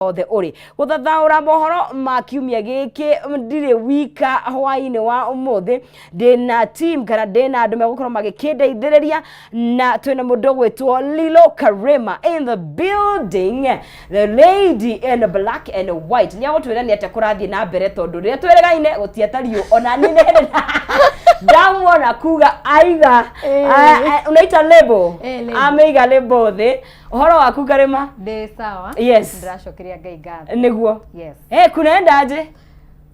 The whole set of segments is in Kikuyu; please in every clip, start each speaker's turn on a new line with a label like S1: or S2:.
S1: Othe ũrĩ gũthathaũra mohoro ma kiumia gĩkĩ. Ndirĩ wika hwaĩ-inĩ wa ũmũthĩ, ndĩna team kana ndĩna andũ megũkorwo magĩkĩndeithĩrĩria, na twĩna mũndũ ũgwĩtwo Lilo Karema in the building, the lady in black and white. Nĩ agũtwĩra nĩ atĩa kũrathiĩ na mbere, tondũ rĩrĩa twĩrĩgaine gũtiatariũ ona niĩ nĩ hĩndĩ ndamuona kuga aiga. Unaita label?
S2: Eh, label.
S1: Ameiga label thĩ. Ũhoro waku, Karema?
S2: Ndĩ sawa.
S1: Yes.
S2: Ndĩracokeria Ngai ngatho.
S1: Nĩguo.
S2: Yes.
S1: Eh, kunaendaje?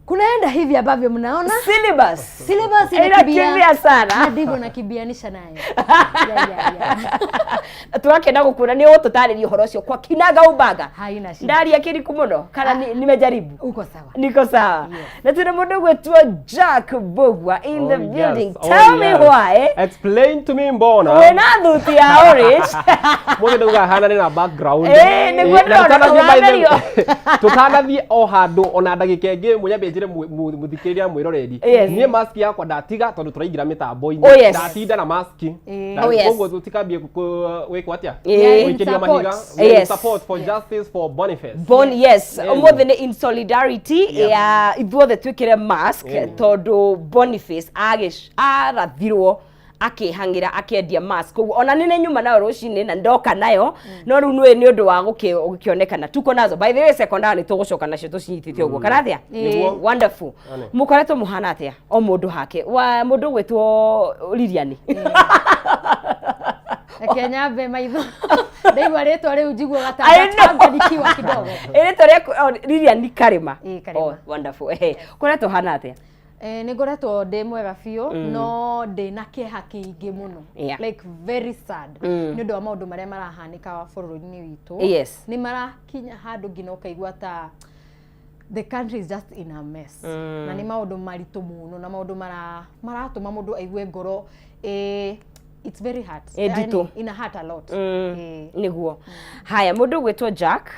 S2: Kunaenda hivi ambavyo mnaona.
S1: Syllabus.
S2: Syllabus
S1: inakimbia
S2: inakimbia
S1: sana.
S2: Na ndivyo nakimbianisha nayo. Yeah.
S1: Turakena gũkuona. Nĩ ũgũtũtarĩria ũhoro ũcio kwa kinaga ubaga.
S2: Haina shida.
S1: Ndaria kĩriku mũno kana nimejaribu?
S2: Uko sawa.
S1: Niko sawa.
S2: Yes.
S1: Na tuna mũndũ gwĩtwo Jack Bogwa in the
S3: Oh, yes.
S1: building.
S3: Oh,
S1: Tell me
S3: yes.
S1: why.
S3: Explain to me mbona.
S1: Wĩna thuti ya orange.
S3: Mũthĩ ndauga hanane na background.
S1: Nĩguo
S3: Na
S1: ndĩrona
S3: tũtanathiĩ by the way-
S1: ũratherio.
S3: Tũtanathiĩ o handũ ona ndagĩka ĩngĩ, mũnyambie njĩre mũthikĩrĩria mwĩroreri.
S1: Yes.
S3: Niĩ mask yakwa ndatiga tondũ tũraingĩra mĩtambo-inĩ.
S1: Oh, yes.
S3: Ndatinda na mask. Na
S1: Oh, yes.
S3: koguo tũtikambie gwĩkwo atĩa?
S1: Eh.
S2: In
S3: Gũikĩrio
S2: support.
S3: mahiga. We are in
S1: Yes.
S3: support for justice for Boniface.
S1: Bon, yes.
S3: Yeah.
S1: Ũmũthĩ nĩ in solidarity ya ithuothe twĩkĩre mask, tondũ Boniface arathirwo akĩhang'ĩra akĩendia mask. Koguo ona nĩ nyuma nayo rũcinĩ na ndoka nayo, no rĩu nĩ ũndũ wa gũkĩonekana tuko nazo. By the way, secondary nĩ tũgũcoka nacio tũcinyitĩte ũguo kana atĩa?
S3: Nĩguo.
S1: Wonderful.
S3: Ane.
S1: Mũkoretwo mũhana atĩa o mũndũ hake wa mũndũ ũgwĩtwo Lilian?
S2: Reke nyambe maitho. Ndaigua rĩtwa rĩu njiguaga ta
S1: I know.
S2: ndachanganyikiwa kidogo.
S1: Ĩrĩtwa rĩaku, oh, Lilian Karima.
S2: Ĩĩ, Karima.
S1: Oh, wonderful. Ehe, koretwo hana atĩa?
S2: Nĩ ngoretwo ndĩ mwega biũ, no ndĩ na kĩeha kĩingĩ mũno. Like very sad nĩ ũndũ wa maũndũ marĩa marahanĩka bũrũri-inĩ witũ. Nĩ marakinya handũ nginya ũkaigua ta the country is just in a mess. Na nĩ maũndũ maritũ mũno na maũndũ maratũma mũndũ aigue ngoro it's very hard.
S1: Ĩ, nditũ.
S2: Yaani, ina hurt a lot.
S1: Nĩguo. Haya, mũndũ ũgwĩtwo Jack.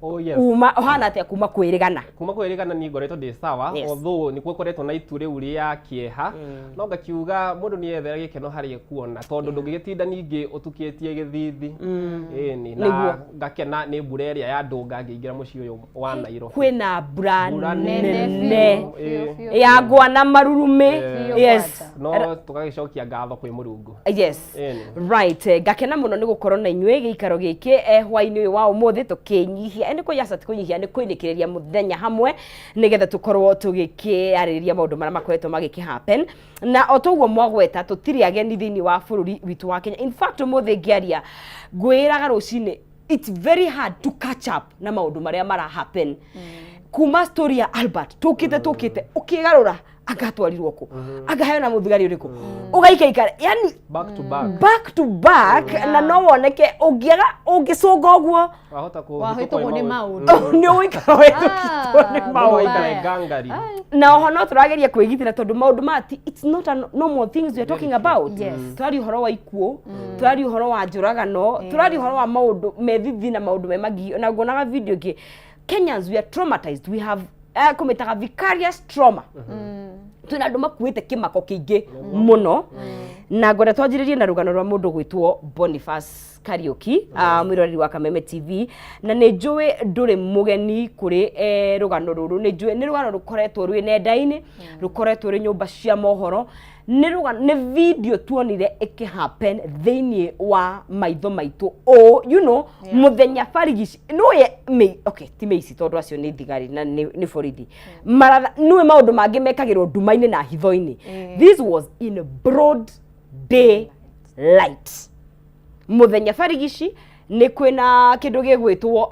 S3: Oh yes.
S1: Uma ũhana atĩa kuma kwĩrĩgana?
S3: Kuma kwĩrĩgana niĩ ngoretwo ndĩ sawa. Although nĩ gũkoretwo na itu rĩu rĩa kĩeha, no ngakiuga mũndũ nĩ ethera gĩkeno harĩa kuona, tondũ ndũngĩgĩtinda ningĩ ũtukĩtie gĩthithi. Ĩni na ngakena nĩ mbura ĩrĩa ya ndũnga ngĩingĩra mũciĩ ũyũ wa Nairobi.
S1: Kwĩna mbura
S3: Mbura
S1: nene
S2: nene biũ, biũ,
S1: ya ngwa na marurumĩ.
S2: Biũ.
S3: No tũgagĩcokia ngatho kwĩ Mũrungu. Ĩni.
S1: Right, ngakena mũno nĩ gũkorwo na inyuĩ gĩikaro gĩkĩ hwaĩ-inĩ ũyũ wa ũmũthĩ tũkĩnyihia, nĩ kũnyasa ti kũnyihia, nĩ kũinĩkĩrĩria mũthenya hamwe nĩgetha tũkorwo tũgĩkĩarĩrĩria maũndũ marĩa makoretwo magĩkĩ happen. Na o toguo mwagweta, tũtirĩ ageni thĩinĩ wa bũrũri witũ wa Kenya. In fact, ũmũthĩ ngĩaria ngwĩraga rũcinĩ, it's very hard to catch up na maũndũ marĩa mara happen kuma story ya Albert tũkĩte tũkĩte ũkĩgarũra agatwarirwo kũ, akaheo na mũthigari ũrĩkũ, ũgaikaikara yani
S3: back to back.
S1: Back to back. Na no woneke ũngĩaga ũngĩcũnga ũguo
S3: wahota
S2: wahĩtũkwo nĩ maũndũ.
S1: Nĩ ũgũikara ũhĩtũkĩtwo nĩ
S2: Ah,
S1: maũndũ.
S3: Waikara ngangari.
S1: Na oho no tũrageria kwĩgitĩra, tondũ maũndũ maya it's not a normal things we are talking about. Tũraria ũhoro wa ikuũ, tũraria ũhoro wa njũragano, tũraria ũhoro wa maũndũ me thithi na maũndũ me magigi. Na nguonaga video ĩngĩ, Kenyans, we are traumatized. We have kũmĩtaga vicarious trauma. Twĩna andũ makuĩte kĩmako kĩingĩ mũno, na ngwenda twanjĩrĩrie na rũgano rwa mũndũ gwĩtwo Boniface Kariuki, mwĩroreri wa Kameme TV, na nĩ njũĩ ndũrĩ mũgeni kũrĩ rũgano rũrũ. Nĩ njũĩ nĩ rũgano rũkoretwo rwĩ nenda-inĩ, rũkoretwo rwĩ nyũmba cia mohoro. Nĩ rũgano, nĩ video tuonire ĩkĩ happen thĩinĩ wa maitho maitũ o mũthenya barigici nĩũĩ okay, ti mĩici, tondũ acio nĩ thigari na nĩ borithi maratha. Nĩũĩ maũndũ mangĩ mekagĩrwo nduma-inĩ na hitho-inĩ. This was in broad day light, mũthenya barigici. Nĩ kwĩna kĩndũ gĩgwĩtwo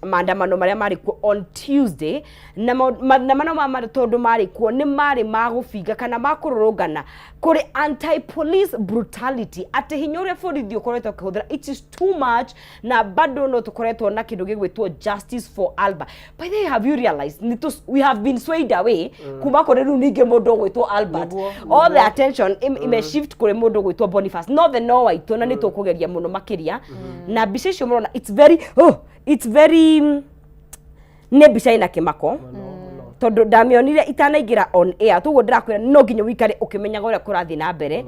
S1: maandamano marĩa marĩ kuo on Tuesday, na maandamano ma tondũ marĩ kuo nĩ marĩ ma gũbinga kana ma kũrũrũngana kũrĩ anti police brutality, atĩ hinya ũrĩa borithi ũkoretwo ũkĩhũthĩra, it is too much. Na bado no tũkoretwo na kĩndũ gĩgwĩtwo justice for Albert. By the way, have you realized nĩ we have been swayed away kuma kũrĩ rĩu ningĩ mũndũ ũgwĩtwo Albert? All the attention ime shift kũrĩ mũndũ ũgwĩtwo Boniface. No the no waitũ na nĩ tũkũgeria mũno makĩria na mbica icio mũrona. It's very, oh, it's very nĩ mbica ĩna kĩmako, tondũ ndamĩonire itanaingĩra on air. Toguo ndĩrakwĩra no nginya ũikare ũkĩmenyaga ũrĩa kũrathiĩ na mbere.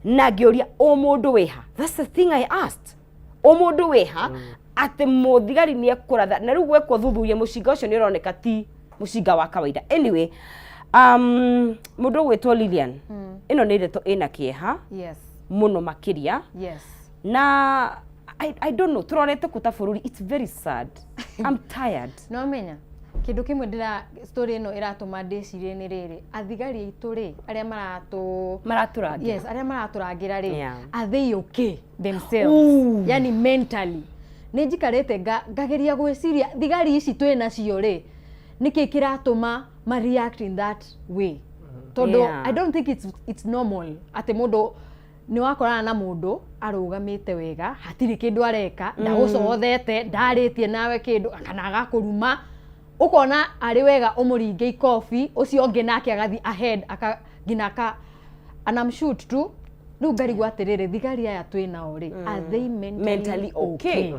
S1: Na ngĩũria, ũ mũndũ wĩha? That's the thing I asked, ũ mũndũ wĩha? Atĩ mũthigari nĩ ekũratha na rĩu gwekwo thuthuria mũcinga ũcio nĩ ũroneka ti mũcinga wa kawaida. Anyway, mũndũ ũgwĩtwo Lilian, ĩno nĩ ndeto ĩna kĩeha mũno makĩria. Na I don't know tũrorete kũ ta bũrũri. It's very sad. I'm tired.
S2: No menya kĩndũ kĩmwe ndĩra story ĩno ĩratũma ndĩcirie nĩ rĩrĩ, athigari aitũ rĩ, arĩa maratũ
S1: Maratũrangĩra.
S2: Yes, arĩa maratũrangĩra rĩ, are they okay themselves?
S1: Ooh.
S2: Yani mentally nĩ njikarĩte ngageria gwĩciria, thigari ici twĩ nacio rĩ, nĩkĩ kĩratũma ma react in that way? Tondũ I don't think it's normal atĩ mũndũ nĩ wakorana na mũndũ arũgamĩte wega, hatirĩ kĩndũ areka, ndagũcothete, ndarĩtie nawe kĩndũ kana agakũruma, ũkona arĩ wega ũmũringe ikobi, ũcio ũngĩ nake agathiĩ ahead aka nginya aka anamshoot tu. Rĩu ngarigwo atĩrĩrĩ, thigari aya twĩ nao rĩ, are they mentally,
S1: mentally okay?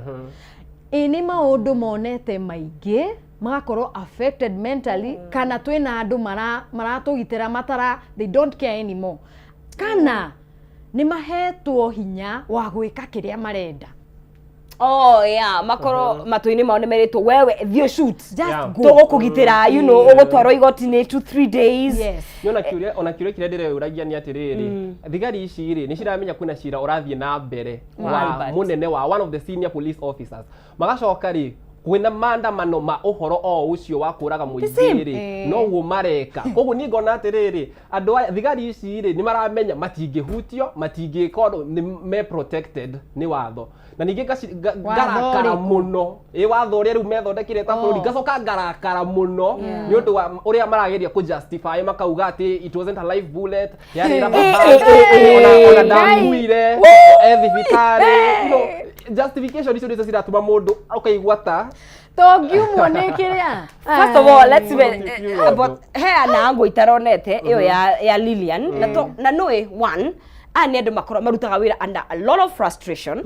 S2: Ĩ nĩ maũndũ monete maingĩ magakorwo affected mentally, kana twĩna andũ maratũgitĩra matara, they don't care anymore, kana nĩ mahetwo hinya wa gwĩka kĩrĩa marenda?
S1: Oh yeah, makorwo matũ-inĩ mao nĩ merĩtwo, "Wewe thiĩ shoot."
S2: Just go.
S1: Tũgũkũgitĩra, ũgũtwarwo igoti-inĩ 2 3 days.
S3: Nĩ ona kĩũria kĩrĩa ndĩreyũragia nĩ atĩrĩrĩ, thigari ici rĩ, nĩ ciramenya kwĩna cira ũrathiĩ na mbere
S1: wa
S3: wa
S1: Albert.
S3: Mũnene wa one of the senior police officers, magacoka rĩ, kwĩna maandamano ma ũhoro o ũcio wa kũraga mũingĩ
S1: Same.
S3: rĩ, noguo mareka. Koguo niĩ ngona atĩrĩrĩ, andũ aya, thigari ici rĩ, nĩ maramenya matingĩhutio, matingĩka ũndũ, nĩ me protected nĩ watho. Na ningĩ
S2: Watho
S3: ngarakara
S2: ũrĩkũ?
S3: Mũno ĩ watho ũrĩa rĩu methondekire ta bũrũri. Ngacoka ngarakara mũno nĩ ũndũ wa ũrĩa marageria kũ justify, makauga atĩ it wasn't a live bullet, yarĩ rubber band, ona ndakuire, e thibitarĩ. Justification icio nĩcio ciratũma mũndũ ũkaigua ta
S2: Tongiumwo nĩ kĩrĩa.
S1: First of all, let's even
S3: Few
S1: about heana ango itaronete ĩyo ya Lilian na to na nũĩ one, aya nĩ andũ makorwo marutaga wĩra under a lot of frustration.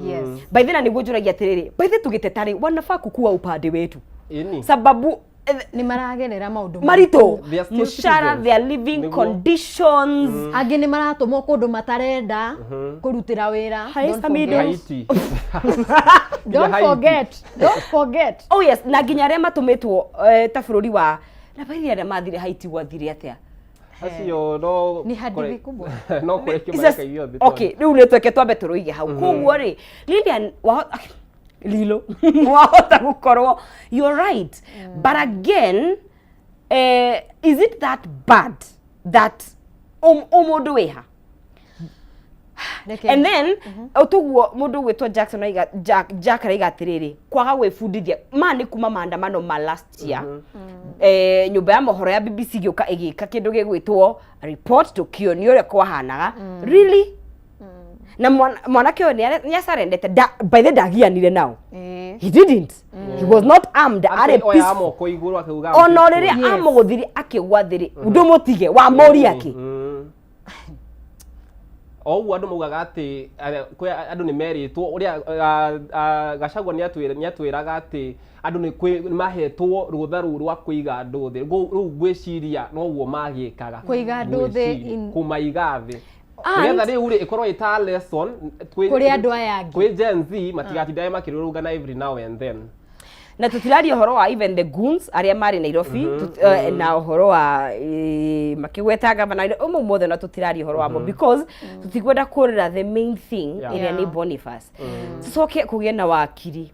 S1: By the na nĩguo njũragia atĩrĩrĩ, by the tũgĩteta rĩ, wanafaa kukua upande wetu
S3: Ĩni.
S1: sababu
S2: Nĩ maragerera maũndũ
S1: maritũ.
S3: They are still
S1: Mũcara,
S3: citizens.
S1: their living
S3: Nĩguo.
S1: conditions.
S2: Angĩ nĩ maratũmwo kũndũ matarenda kũrutĩra wĩra.
S1: Hi,
S2: Don't
S1: Samido.
S2: forget.
S3: Haiti.
S2: Don't
S3: Haiti.
S2: forget, don't forget.
S1: Oh yes, na nginya arĩa matũmĩtwo ta bũrũri wa na baithi, arĩa mathire Haiti gwathire atĩa?
S3: Acio no
S2: Ni hadithi kubwa.
S3: No kũrekio
S1: It's
S3: mareka ithuothe.
S1: Okay, rĩu nĩ tweke twambe tũrũige hau. Koguo rĩ, Lilian, Lilo, wahota gũkorwo you're right, but again, is it that bad that ũmũndũ wĩha?
S2: Reke.
S1: And then ũtũguo mũndũ ũgwĩtwo Jackson aiga, Jack araiga atĩrĩrĩ, kwaga gwĩbundithia ma nĩ kuma maandamano ma last year, nyũmba ya mohoro ya BBC gĩũka ĩgĩka kĩndũ gĩgwĩtwo report, tũkĩonio ũrĩa kwahanaga really, na mwanake ũyũ nĩ acarendete by the ndagianire nao. He didn't, he was not armed, arĩ
S3: oya
S1: peaceful.
S3: Moko igũrũ akiuga
S1: Ona rĩrĩa amũgũthire akĩgwa thĩ rĩ, ndũmũtige wamũria kĩ?
S3: O ũguo andũ maugaga atĩ kwĩ andũ nĩ merĩtwo ũrĩa Gachagua nĩ atwĩraga atĩ andũ nĩ mahetwo rũtha rũu rwa kũiga andũ thĩ. Rĩu ngwĩciria noguo magĩkaga.
S2: Kũiga andũ thĩ.
S3: Ngwĩciria, kũmaiga thĩ nĩgetha rĩu rĩ ĩkorwo ĩta lesson
S2: kũrĩ andũ aya angĩ.
S3: Kwĩ Gen Z, matigatindage makĩrũrũngana every now and then.
S1: Na tũtiraria ũhoro wa even the goons arĩa marĩ Nairobi, na ũhoro wa makĩgweta gavana ũmwe mothe, na tũtiraria ũhoro wamo because tũtikwenda kũrĩra the main thing ĩrĩa nĩ Boniface. Tũcoke kũgĩe na wakiri.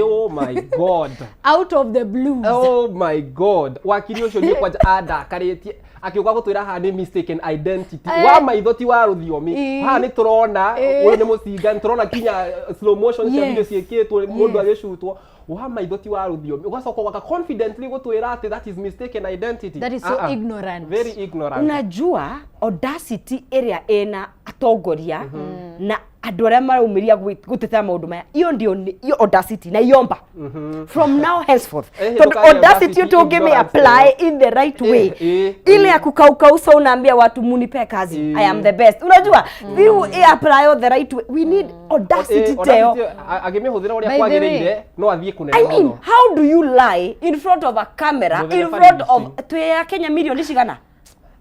S3: Oh my God.
S2: Out of the blues.
S3: Oh my God, wakiri ũcio niĩ kwanja andakarĩtie akiuga gũtwĩra haha nĩ mistaken identity. Wa maitho ti wa rũthiomi. Haha nĩ tũrona ũyũ nĩ mũcinga, nĩ tũrona kinya slow motion cia video ciĩkĩtwo mũndũ agĩcutwo. Wa maitho ti wa rũthiomi, ũgacoka ũgaka confidently gũtwĩra atĩ that is mistaken identity.
S2: That is so
S3: Ah, ah.
S2: ignorant.
S3: Very ignorant.
S1: Unajua audacity ĩrĩa ĩna atongoria na andũ arĩa maraumĩria gũtetera maũndũ maya, iyo ndio iyo audacity na iomba from now henceforth, tondũ
S3: ndũkarie
S1: audacity
S3: audacity,
S1: tũngĩmĩ
S3: ignorance.
S1: Apply in the right way, ile ya kukaukausa, unaambia watu, "Munipe kazi, I am the best." Unajua riu i apply all the right way, we need audacity teo.
S3: Agĩmĩhũthĩra ũrĩa
S2: By the way-
S3: kwagĩrĩire no athiĩ kũnene
S1: I mean,
S3: mũno.
S1: how do you lie in front of a camera,
S3: Mũthenya
S1: in front of
S3: barigici.
S1: twĩ ya Kenya milioni cigana?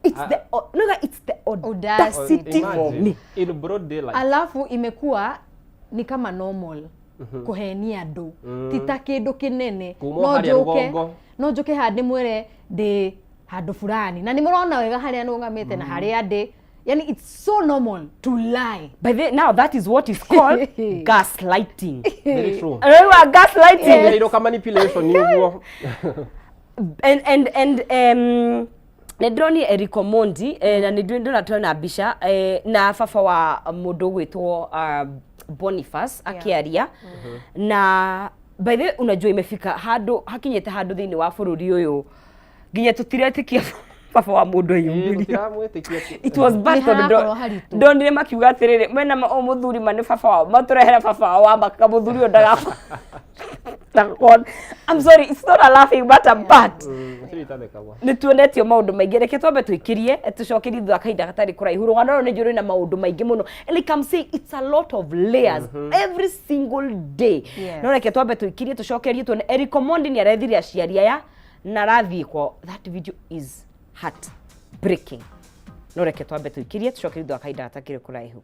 S1: It's the no, it's the audacity for
S3: Imagine,
S1: me.
S3: in broad daylight.
S2: Alafu imekuwa ni kama normal. Kũhenia andũ ti ta kĩndũ kĩnene.
S3: Kuma
S2: No
S3: o harĩa
S2: njũke
S3: rũgongo.
S2: No njũke haha ndĩmwĩre ndĩ handũ fulani na nĩ mũrona wega harĩa nũgamĩte na harĩa ndĩ. Yani it's so normal to lie.
S1: By the now that is what is called gaslighting.
S3: Very true.
S1: Rĩu gaslighting.
S3: Ĩgereirwo ka manipulation ũguo.
S1: And nä ndĩronire Eric Omondi na nä ndĩrona twena mbica na baba wa mũndũ ũgwĩtwo Boniface akĩaria. Na by the way, unajua imefika handũ, hakinyĩte handũ thĩinĩ wa bũrũri ũyũ nginya tũtiretĩkia baba wa mũndũ eyumĩria.
S3: Tũtiramwĩtĩkia.
S1: It was bad
S2: Nĩ
S1: tondũ
S2: harakorwo haritũ.
S1: Ndonire makiuga atĩrĩrĩ, mena ũyũ mũthuri ma nĩ baba wao, matũrehere baba wao wa maka, mũthuri ũyũ ndagakorwo. I'm sorry, it's not a laughing matter, but
S3: Matirĩ itathekagwo.
S1: Nĩ tuonetio maũndũ maingĩ. Reke twambe tũikĩrie, tũcokerie thutha wa kahinda gatarĩ kũraihu. Rũgano rũrũ nĩ njũĩ rwĩna maũndũ maingĩ mũno. And like I'm saying, it's a lot of layers every single day. No reke twambe tũikĩrie, tũcokerie, tuone Eric Omondi nĩ arethire aciari aya na arathiĩ kwao. That video is heart breaking. No reke twambe tũikĩrie, tũcokerie thutha wa kahinda gatakĩrĩ kũraihu.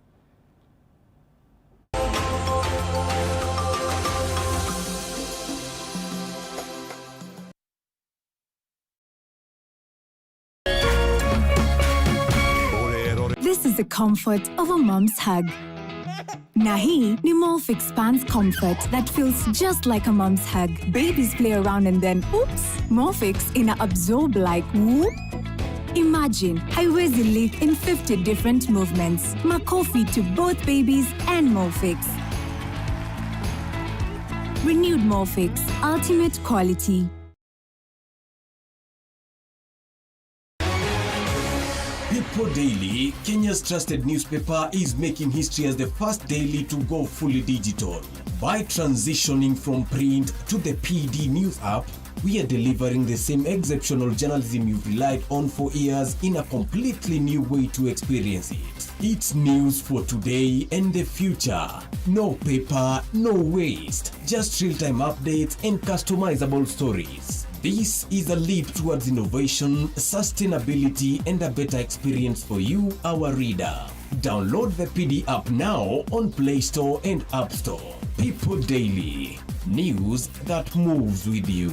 S4: This is the comfort of a mom's hug. Na hii ni Molfix Pants Comfort that feels just like a mom's hug. Babies play around and then, oops, Molfix ina absorb like whoop. Imagine, haiwezi leak in 50 different movements. Makofi to both babies and Molfix. Renewed Molfix, ultimate quality.
S5: People Daily, Kenya's trusted newspaper, is making history as the first daily to go fully digital. By transitioning from print to the PD News app, we are delivering the same exceptional journalism you've relied on for years in a completely new way to experience it. It's news for today and the future. No paper, no waste, just real-time updates and customizable stories. This is a leap towards innovation, sustainability, and a better experience for you, our reader. Download the PD app now on Play Store and App Store. People Daily, news that moves with you.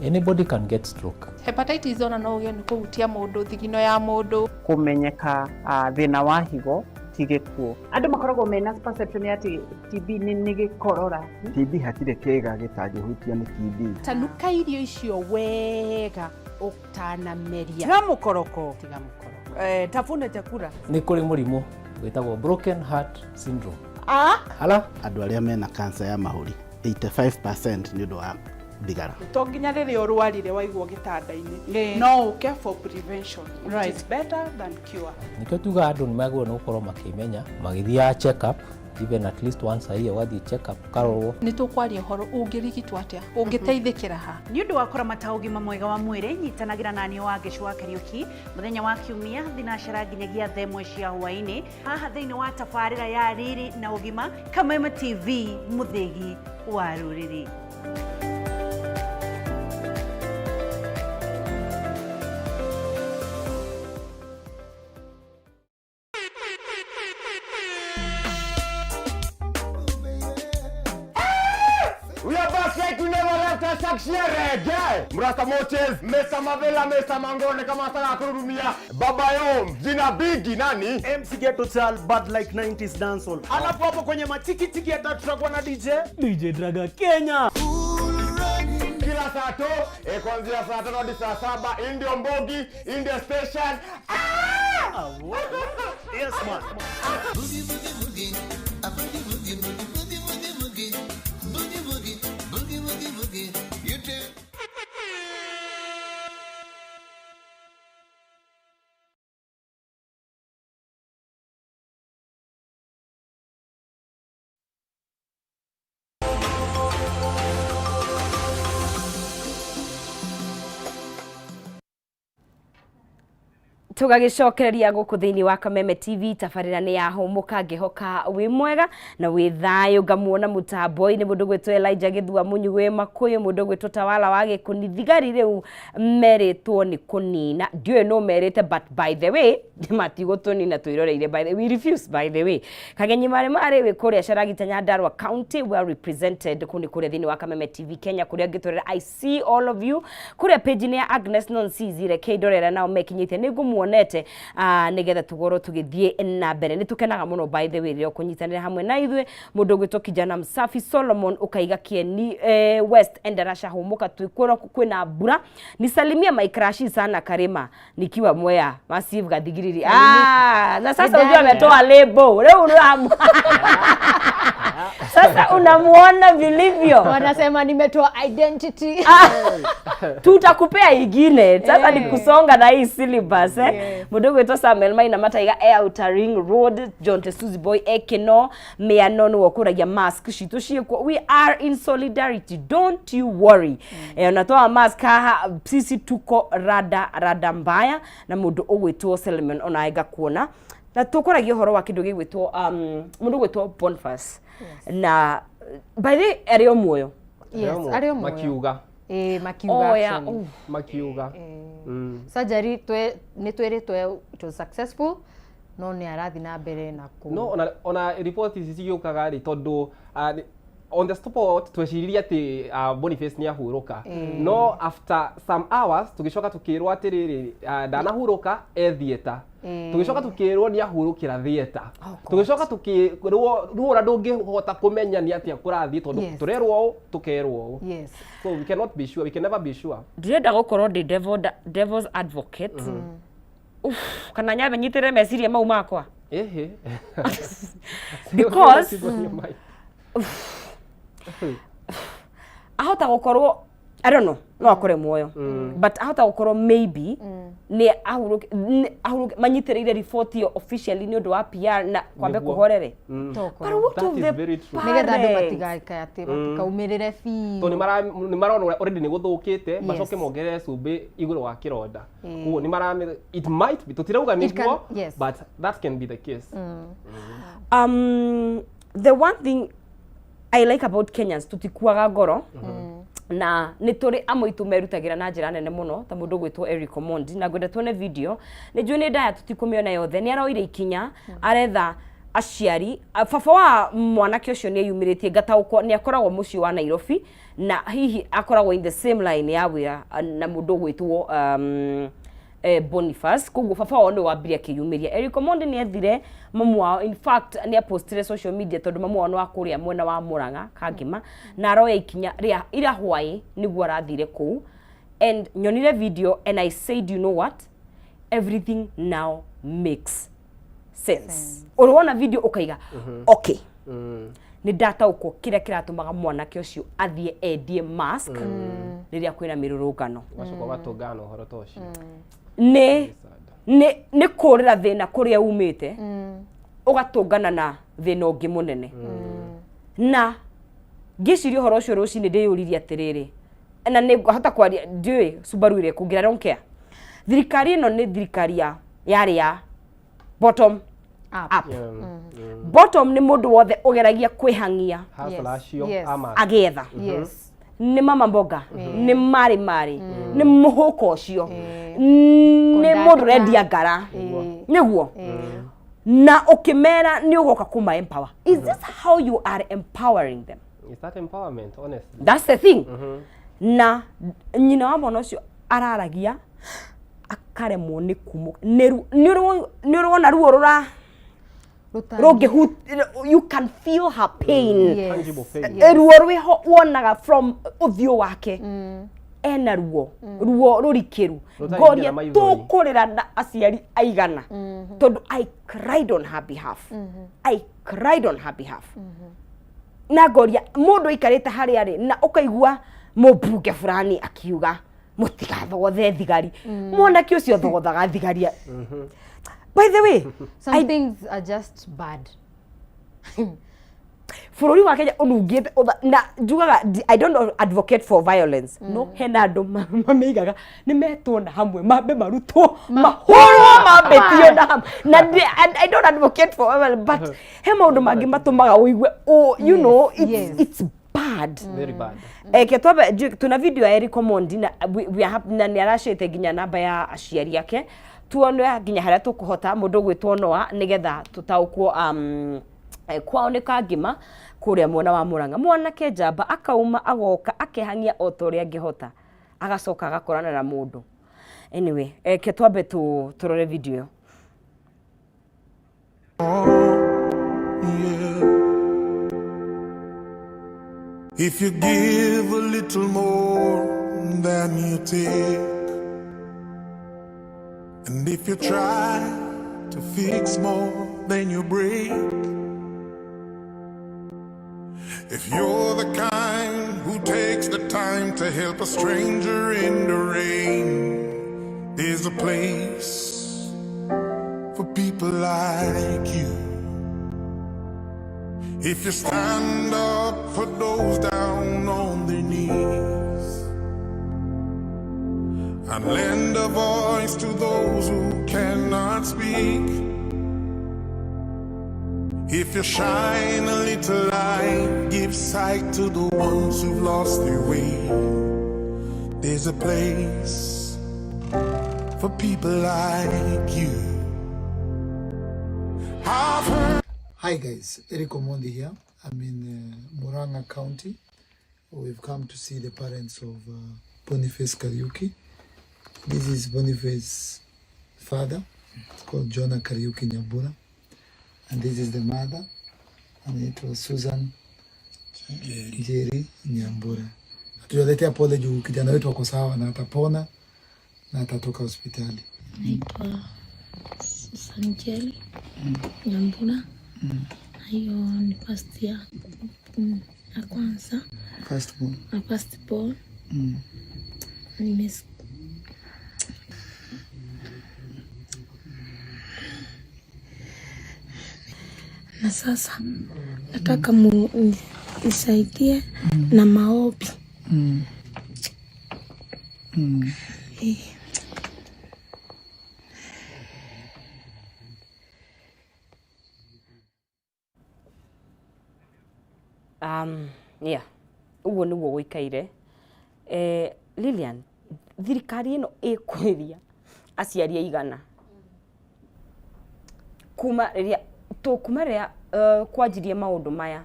S6: Anybody can get stroke.
S7: Hepatitis ona no ũgĩe nĩ kũhutia mũndũ, thigino ya mũndũ.
S8: Kũmenyeka thĩna wa higo ti gĩkuũ.
S9: Andũ makoragwo mena perception ya atĩ TB nĩ gĩkorora.
S10: TB, hatirĩ kĩga gĩtangĩhutio nĩ TB.
S11: Tanuka irio icio wega ũtanameria.
S12: Tiga mũkoroko.
S11: Tiga mũkoroko.
S12: Tafuna chakula.
S6: Nĩ kũrĩ mũrimũ wĩtagwo broken heart syndrome.
S12: Ah?
S6: Hala?
S13: Andũ arĩa mena cancer ya mahũri, 85% nĩ ũndũ wa thigara.
S7: To nginya rĩrĩa ũrwarire waigwo gĩtanda-inĩ, no ũke for prevention, which is better than cure.
S6: Nĩkĩo tugaga andũ nĩ magĩrĩirwo nĩ gũkorwo makĩmenya, magĩthiaga check up even at least once a year, ũgathiĩ check up ũkarorwo.
S7: Nĩ tũkwaria ũhoro ũngĩrigitwo atĩa, ũngĩteithĩkĩra ha.
S14: Nĩ ũndũ wa kũramata ũgima mwega wa mwĩrĩ, nyitanagĩra na niĩ Wangeci wa Kariũki mũthenya wa kiumia thinacara nginyagia 1:00 cia hwaĩ-inĩ, haha thĩinĩ wa tabarĩra ya Riri na Ũgima, Kameme TV, mũthĩgi wa rũrĩrĩ.
S15: We are back like we never left us. Reggae. Mrasta Moches, Mr. Mavela, Mr. Mangone kama sana kururumia. Baba Yom, jina bigi nani?
S16: MC Ghetto Child, bad like 90s dancehall. Alafu hapo kwenye machiki chiki hata tutakuwa na DJ
S17: DJ Draga Kenya.
S15: Kila saa to, kuanzia saa 5 hadi saa 7, Indio Mbogi, India Station. Ah!
S16: Yes man.
S18: Boogie boogie boogie, a boogie boogie boogie boogie boogie boogie boogie boogie boogie boogie. You too.
S1: Tũgagĩcokereria gũkũ thĩinĩ wa Kameme TV, tabarĩra nĩ ya hũmũka, ngĩhoka wĩ mwega na wĩ thayũ. Ngamuona mũtambo-inĩ mũndũ gwĩtwo Elijah Gĩthua Mũnyu wĩ Makũyũ, mũndũ gwĩtwo Tawala wa Gĩkũni. Thigari rĩu merĩtwo nĩ kũnina, ndiũĩ nũ merĩte, but by the way matigũtũnina twĩroreire, by the we refuse, by the way. Kagenyi marĩ marĩ wĩ kũrĩa Caragita Nyandarua County, well represented kũu nĩ kũrĩa thĩinĩ wa Kameme TV Kenya, kũrĩa ngĩtũrĩra. I see all of you kũrĩa page-inĩ ya Agnes Nonsizi, reke ndorera nao mekinyĩte nĩ ngũmuonete, nĩgetha tũgorwo tũgĩthiĩ na mbere. Nĩ tũkenaga mũno by the way rĩrĩa ũkũnyitanĩra hamwe na ithuĩ. Mũndũ ũgwĩtwo Kijana Msafi Solomon ũkaiga Kieni West Endarasha hũmũka, twĩkuona kwĩna mbura. Nisalimia my crush sana Karima nikiwa Mwea Massive Gathigiriri. Na sasa unajua ametoa lebo rĩu nĩũramu- sasa unamuona vilivyo.
S2: Wanasema nimetoa identity.
S1: Tutakupea ingine sasa, ni kusonga na hii syllabus, eh. Mundu gwitwo Samuel Maina Mataiga e Outer Ring Road, John Tesuzi Boy ekino miano nĩwe ũkũragia mask citũ ciĩkuo. We are in solidarity, don't you worry. Ona twa mask haha sisi tuko rada rada mbaya. Na mũndũ ũgwĩtwo Solomon onawe ngakuona, na tũkũragia ũhoro wa kĩndũ gĩgwĩtwo mũndũ ũgwĩtwo Boniface, na by the way arĩ o muoyo.
S2: Yes, arĩ o muoyo.
S3: Makiuga.
S2: Ĩĩ, makiuga.
S1: Oh, yeah.
S2: Actually.
S1: Oh.
S3: Makiuga.
S2: Surgery twe nĩ twĩrĩtwo it was successful, no nĩ arathiĩ na mbere na kũ
S3: No ona report ici cigĩũkaga rĩ, tondũ on the spot tweciririe atĩ Boniface nĩ ahurũka, no after some hours tũgĩcoka tũkĩrwo atĩrĩrĩ, ndanahurũka, e theatre. Tũgĩcoka tũkĩrwo nĩ ahurũkĩra theatre. Tũgĩcoka tũkĩrwo ruo ndũngĩhota kũmenya nĩ atĩa kũrathiĩ, tondũ tũrerwo ũũ, tũkerwo ũũ. So we cannot be sure, we can never be sure.
S1: Ndĩrenda gũkorwo ndĩ devil's advocate. Uff, kana nyambe nyitĩrĩre meciria mau makwa.
S3: Ĩhĩ.
S1: Because ahota gũkorwo, I don't know, no akore muoyo, but ahota gũkorwo maybe nĩ ahurũke, manyitĩrĩire report ĩyo officially nĩ ũndũ wa PR na kwambe kũhorere. But what
S3: That
S1: of
S3: is
S1: the
S3: very true.
S2: Nĩgetha andũ
S1: parents?
S2: matigaika atĩ matikaumĩrĩre biũ.
S3: Tondũ nĩ marona ũrĩa already nĩ gũthũkĩte, macoke mongerere cumbĩ igũrũ wa kĩronda. Koguo nĩ mara it might be, tũtirauga
S2: It can-
S3: nĩguo, but that can be the case.
S1: The one thing I like about Kenyans, tutikuaga ngoro, na nĩ tũrĩ amwe aitũ merutagĩra na njĩra nene mũno, ta mũndũ ũgwĩtwo Eric Omondi. Na ngwenda tuone video, nĩ njũĩ nĩ ndaya, tũtikũmĩona yothe. Nĩ aroire ikinya, aretha aciari. Baba wa mwanake ũcio nĩ eyumĩrĩtie, ngataũkwo nĩ akoragwo mũciĩ wa Nairobi, na hihi akoragwo in the same line ya wĩra na mũndũ ũgwĩtwo Boniface. Koguo baba wao nĩ wambire akĩyumĩria. Eric Omondi nĩ ethire mamu wao, in fact nĩ apostire social media, tondũ mamu wao nĩ wa kũrĩa mwena wa Murang'a Kangema, na aroya ikinya rĩa ira hwaĩ nĩguo arathire kũu. And nyonire video and I said, you know what, everything now makes sense. Ũrĩ wona video ũkaiga, okay, nĩ ndataũkwo kĩrĩa kĩratũmaga mwanake ũcio athiĩ endie mask rĩrĩa kwĩna mĩrũrũngano.
S3: Ũgacoka ũgatũngana na ũhoro ta ũcio.
S1: Nĩ kũrĩra thĩna kũrĩa umĩte, ũgatũngana na thĩna ũngĩ mũnene. Na ngĩciria ũhoro ũcio rũcinĩ, ndĩyũririe atĩrĩrĩ, na nĩ ngahota kwaria, ndiũĩ Subaru ĩrĩa ĩkũngĩra, I don't care. Thirikari ĩno nĩ thirikari ya yarĩ ya bottom up. Bottom nĩ mũndũ wothe ũgeragia kwĩhang'ia
S3: Hustler acio ama
S1: agĩetha, nĩ mama mboga, nĩ marĩ marĩ, nĩ mũhũko ũcio, nĩ mũndũ ũrendia ngara nĩguo, na ũkĩmera nĩ ũgoka kũma empower. Is this how you are empowering them?
S3: Is that empowerment, honestly?
S1: That's the thing. Na nyina wa mwana ũcio araragia akaremwo nĩ kumũ nĩ ũrĩ wona ruo rũra rũngĩhu, you can feel her pain.
S3: Tangible pain.
S1: Ruo rwĩho wonaga from ũthiũ wake, ena ruo, ruo rũrikĩru.
S3: Rũtarĩ
S1: Ngoria
S3: nginya maithori.
S1: tũkũrĩra na aciari aigana, tondũ I cried on her behalf, I cried on her behalf. Na ngoria mũndũ aikarĩte harĩa arĩ, na ũkaigua mũmbunge fulani akiuga mũtigathogothe thigari, mwanake ũcio thogothaga thigari. By the way,
S2: Some things are just bad.
S1: Bũrũri wa Kenya ũnungĩte na njugaga I don't advocate for violence, no hena andũ mamĩigaga nĩ metwo na hamwe mambe marutwo mahũrwo mambĩtio na hamwe na and I don't advocate for violence, but he maũndũ mangĩ matũmaga ũigue oh, you know, it's, it's bad.
S3: Very bad.
S1: Eh, ke twambe tuna video ya Eric Omondi na we are happy, na nĩ aracĩte nginya namba ya aciari ake tuone nginya harĩa tũkũhota mũndũ ũgwĩtwo Noah nĩgetha tũtaũkwo kwao nĩ Kangima kũrĩa mwena wa Murang'a. Mwanake njamba akauma agoka akehang'ia o ta ũrĩa angĩhota, agacoka agakorana na mũndũ. Anyway, ke twambe tũrore video ĩyo.
S18: Yeah. If you give a little more than you take, and if you try to fix more than you break, if you're the kind who takes the time to help a stranger in the rain, there's a place for people like you. If you stand up for those down on their knees and lend a voice to those who cannot speak, if you shine a little light, give sight to the ones who've lost their way, there's a place for people like you. I've heard.
S19: Hi guys, Eric Omondi here. I'm in Murang'a County. We've come to see the parents of Boniface Kariuki. This is Boniface's father. It's called Jonah Kariuki Nyambura. And this is the mother, and it was Susan Njeri Nyambura. Tunaletea pole juu kijana wetu ako sawa na atapona na atatoka hospitali.
S20: Naitwa Susan Njeri Nyambura. Na hiyo ni first ya kwanza.
S19: First born.
S20: Na first born. Na sasa nataka nisaidie na maombi.
S1: Yeah. Ũguo nĩguo gũikaire. Lilian, thirikari ĩno ĩkwĩria aciari aigana kuma rĩrĩa kuma rĩrĩa kwanjirie maũndũ maya,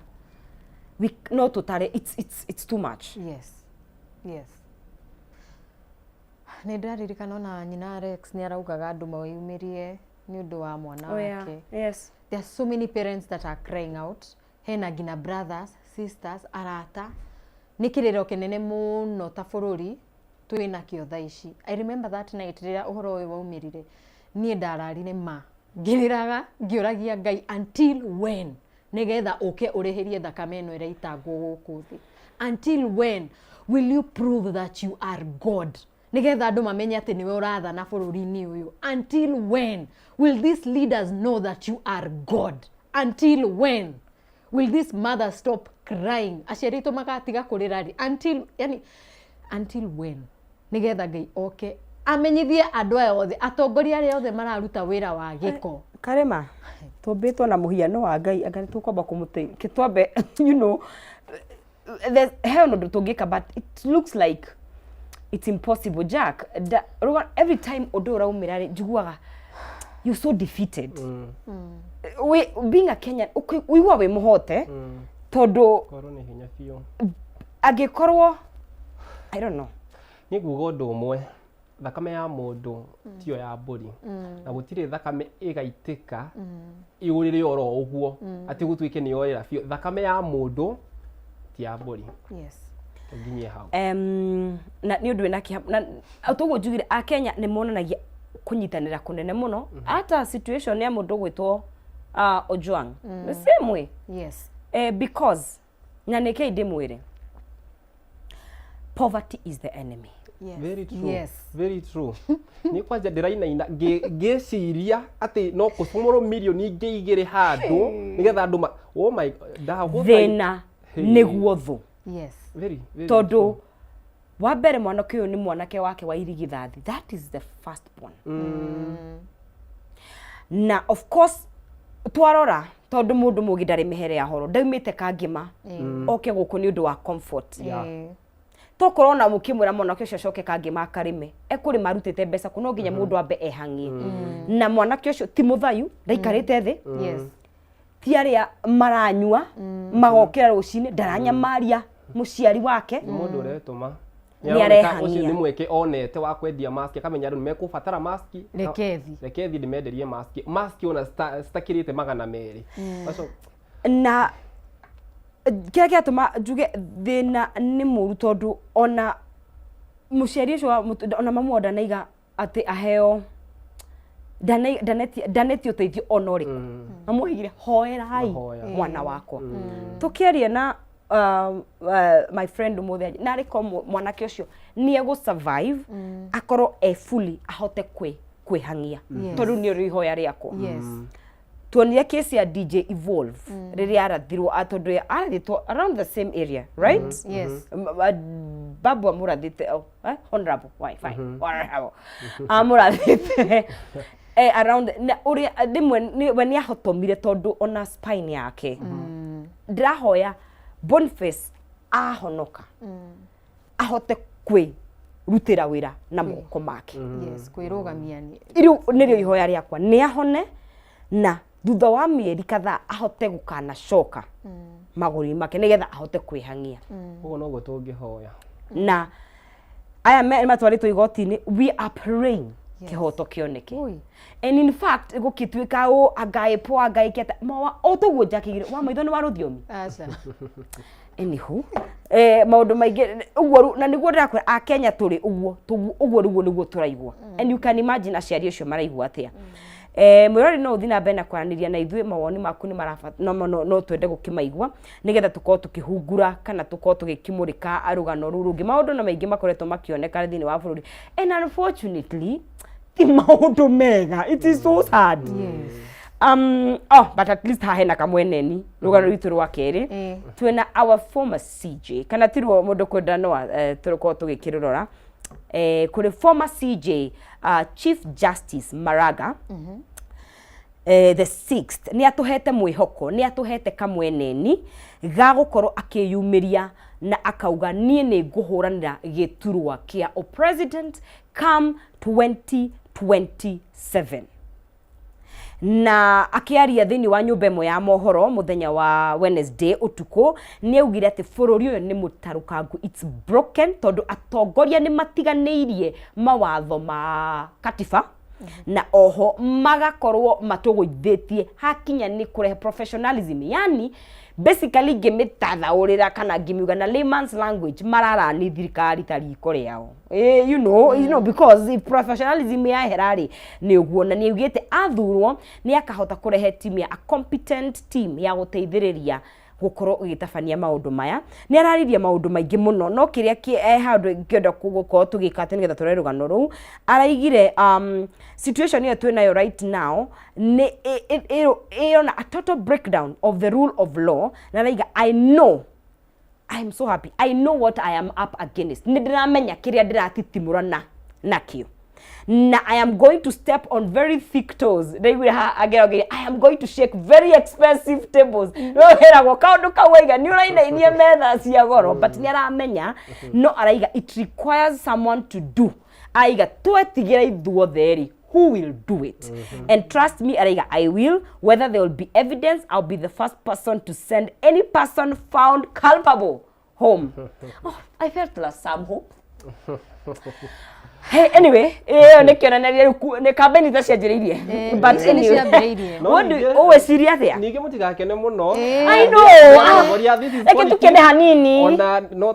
S1: no tũtare it's too much.
S2: Yes. Nĩ ndĩraririkana ona nyina Rex nĩ araugaga andũ meyumĩrie nĩ ũndũ wa mwana wake. There are so many parents that are crying out. Hena nginya brothers, sisters, arata. Nĩ kĩrĩro kĩnene mũno ta bũrũri twĩ nakĩo thaa ici. I remember that night rĩrĩa ũhoro ũyũ waumĩrire, niĩ ndararire ma ngĩrĩraga ngĩũragia Ngai until when nĩgetha ũke ũrĩhĩrie thakame ĩno ĩraitangwo gũkũ thĩ. Until when will you prove that you are God? Nĩgetha andũ mamenye atĩ nĩwe ũrathana bũrũri-inĩ ũyũ. Until when will these leaders know that you are God? Until when will this mother stop crying? Aciari aitũ magatiga kũrĩra rĩ? Until, yani, until when? Nĩgetha Ngai oke amenyithie andũ aya othe, atongoria arĩa othe mararuta wĩra wa gĩko.
S1: Karema, tũmbĩtwo na mũhiano wa Ngai, anga nĩ tũkwamba kũmũteithia, twambe, he ũndũ tũngĩka, but it looks like it's impossible. Jack, every time ũndũ ũraumĩra rĩ, njiguaga you're so defeated. We, being a Kenyan, ũiguaga wĩ mũhote, tondũ
S3: Korwo nĩ hinya biũ.
S1: Angĩkorwo, I don't know.
S3: Niĩ nguga ũndũ ũmwe, thakame ya mũndũ tiyo ya mbũri, na gũtirĩ thakame ĩgaitĩka ĩũrĩre oro ũguo atĩ gũtuĩke nĩ yorĩra biũ. Thakame ya mũndũ ti ya mbũri. Nginyie hau.
S1: Na nĩ ũndũ wĩna kĩeha na toguo njugire akenya nĩ monanagia kũnyitanĩra kũnene mũno, hata situation ya mũndũ ũgwĩtwo Ojwang, the same way. Because na nĩkĩi ndĩmwĩre, poverty is the enemy.
S3: Very true.
S2: Yes.
S3: Very true. Nĩ kwanja ndĩrainaina ngĩciria atĩ no kũcomorwo mirioni ingĩ igĩrĩ handũ nĩgetha andũ ma oh my ndagũthaitha.
S1: Thĩna
S3: Hey.
S1: nĩguo thũ.
S2: Yes.
S3: Very, very
S1: Tondũ
S3: true.
S1: wa mbere mwanake ũyũ nĩ mwanake wake wa irigithathi, that is the first born. Na of course twarora tondũ mũndũ mũgĩ ndarĩ mĩhere ya horo, ndaumĩte kangĩma oke gũkũ nĩ ũndũ wa comfort. Tokorwo na mũkĩmwĩra mwanake ũcio acoke kangĩma akarĩme, ekũrĩma arutĩte mbeca kũ? No nginya mũndũ ambe ehang'ie. Na mwanake ũcio ti mũthayu, ndaikarĩte thĩ. Ti arĩa maranyua magokĩra rũcinĩ, ndaranyamaria mũciari wake.
S3: Nĩ mũndũ ũretũma.
S1: Nĩ
S3: Nĩaroneka
S1: arehang'ia.
S3: ũcio nĩ mweke onete wa kwendia maski, akamenya andũ nĩmekũbatara maski.
S2: Reke thiĩ.
S3: Reke thiĩ ndĩmenderie maski. Maski ona citakĩrĩte 200. Aco
S1: Na kĩrĩa kĩratũma njuge thĩna nĩ mũru, tondũ ona mũciari ũcio wa ona mamu wao ndanaiga atĩ aheo, ndanetie ũteithio ona ũrĩkũ. Mamu oigire hoerai
S3: Mahoya.
S1: mwana wakwa. Tũkĩaria na my friend ũmũthĩ, narĩ ko mwanake ũcio nĩ egũ survive, akorwo e fully ahote kwĩhang'ia, tondũ nĩ rĩo ihoya rĩakwa. Tuonire case ya DJ Evolve rĩrĩa arathirwo, tondũ arathĩtwo around the same area, right?
S2: Yes.
S1: Babu amũrathĩte, oh, eh? Honorable, why, fine, honorable amũrathĩte around na ũrĩa rĩmwe we nĩ ahotomire tondũ ona spine yake. Ndĩrahoya Boniface ahonoka, ahote kwĩrutĩra wĩra na moko make.
S2: Yes, kwĩrũgamia nĩ
S1: Rĩu nĩrĩo ihoya rĩakwa, nĩ ahone na thutha wa mĩeri kadhaa ahote gũkanacoka magũrũ-inĩ make nĩgetha ahote kwĩhang'ia.
S3: Ũguo noguo tũngĩhoya.
S1: Na aya matwarĩtwo igoti-inĩ, we are praying kĩhoto kĩoneke. And in fact gũkĩtuĩka ũ angaĩpwo angaĩkĩte mawa o toguo njakĩgire wa maitho nĩ wa rũthiomi.
S2: Aca.
S1: Anywho, maũndũ maingĩ ũguo rĩu, na nĩguo ndĩrakwĩra akenya tũrĩ ũguo ũguo rĩu nĩguo tũraigua. And you can imagine aciari acio maraigua atĩa. Mwĩrori no ũthiĩ na mbere na kwaranĩria na ithuĩ, mawoni maku nĩ marabata, no, no, no twende gũkĩmaigua nĩgetha tũkorwo tũkĩhungura kana tũkorwo tũgĩkĩmũrĩka rũgano rũu rũngĩ. Maũndũ na maingĩ makoretwo makĩoneka thĩinĩ wa bũrũri, and unfortunately ti maũndũ mega, it is so sad. Oh, but at least haha hena kamweneni rũgano rwitũ rwa kerĩ. Twĩna our former CJ, kana tirwo mũndũ kwenda no tũkorwo tũgĩkĩrũrora. Kũrĩ former CJ, Chief Justice Maraga, the sixth, nĩ atũhete mwĩhoko, nĩ atũhete kamweneni ga gũkorwo akĩyumĩria na akauga niĩ nĩ ngũhũranĩra gĩturwa kĩa o president come 2027. Na akĩaria thĩinĩ wa nyũmba ĩmwe ya mohoro mũthenya wa Wednesday ũtukũ, nĩ augire atĩ bũrũri ũyũ nĩ mũtarũkangu, it's broken, tondũ atongoria nĩ matiganĩirie mawatho ma katiba na oho magakorwo matũgũithĩtie hakinya nĩ kũrehe professionalism. Yani basically ngĩmĩtathaũrĩra kana ngĩmiuga na layman's language, mararani thirikari ta riko rĩao. Because if professionalism yahera rĩ, nĩ ũguo. Na nĩ augĩte athurwo nĩ akahota kũrehe team ya a competent team ya gũteithĩrĩria gũkorwo ũgĩtabania maũndũ maya. Nĩ araririe maũndũ maingĩ mũno, no kĩrĩa handũ ngĩenda gũkorwo tũgĩka atĩ nĩgetha tũrore rũgano rũu, araigire situation ĩyo twĩ nayo right now nĩ ĩrona a total breakdown of the rule of law. Na araiga, "I know I am so happy. I know what I am up against. Nĩ ndĩramenya kĩrĩa ndĩratitimũrana nakĩo. Na I am going to step on very thick toes." Ndaiguire haha angĩrongire, "I am going to shake very expensive tables." No wĩragwo kaũndũ kau waiga nĩ ũrainainia metha cia goro, but nĩ aramenya, no araiga it requires someone to do. Araiga twetigĩra ithuothe rĩ, who will do it? And trust me, araiga, "I will. Whether there will be evidence, I'll be the first person to send any person found culpable home." Oh, I felt like some hope. Hey, anyway, ĩyo nĩ kĩonereria rĩu nĩ kambeni ta cianjĩrĩirie. But
S2: Ici nĩ
S1: anyway,
S2: ciambĩrĩirie.
S3: No
S1: what do ũgwĩciria atĩa?
S3: Ningĩ mũtigakene mũno.
S1: I know.
S3: Atongoria, this is
S1: Reke
S3: politics.
S1: tũkene hanini.
S3: Ona no